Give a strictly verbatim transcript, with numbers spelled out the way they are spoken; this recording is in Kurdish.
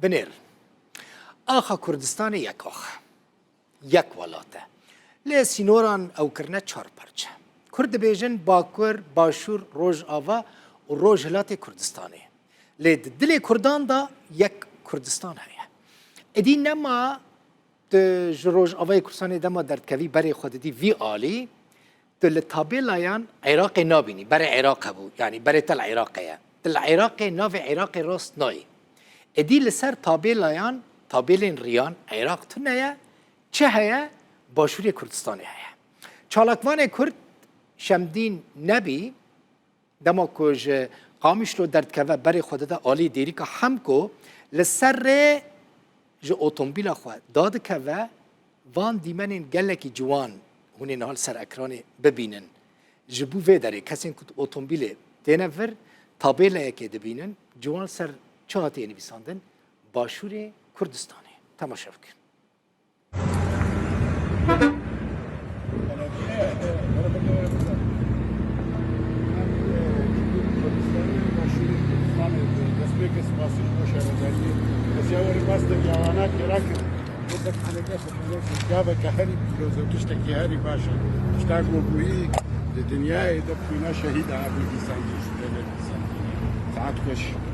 Binêr. Axa Kurdistanê yek ax e. Yek welat e. Lê sînoran ew kirine çar parçe. Kurd dibêjin Bakur, Başûr, Rojava û Rojhilatê Kurdistanê. Lê di dilê Kurdan de yek Kurdistan heye. Êdî nema tu ji Rojavayê Kurdistanê dema derdikevî berê xwe didî vî alî, tu li tabêlayan Iraqê nabînî. Berê Iraq hebû, yanî berê te li Iraqê ye. Tu li Iraqê navê Iraqê rast nayê. Êdî li ser tabêlayan, tabêlên riyan Iraq tune ye, çi heye? Başûrê Kurdistanê heye. Çalakvanê Kurd Şemdîn Nebî, dema ku ji Qamişlo derdikeve, berê xwe dide alî dêrîka Hemko, li ser rê ji otomobîla xwe dadikeve, van dîmenên gelekî ciwan hûn ê niha li ser ekranê bibînin. Ji bo vê derê kesên ku otomobîlê têne vir, tabêleyekê dibînin, ciwan ser çi hatiye nivîsandin? Başûrê Kurdistanê. Temaşe bikin. Destpêkê spasî ji bo şaredariyê. Ez ya werî bas de yawana kêra kir. Gaveke herî pîroz e, tiştekî herî baş e. Tişta ku bûyî di dinyayê de bûyîna şehîda hebû dîsan jî ji tê de dîsan. Saet xweş.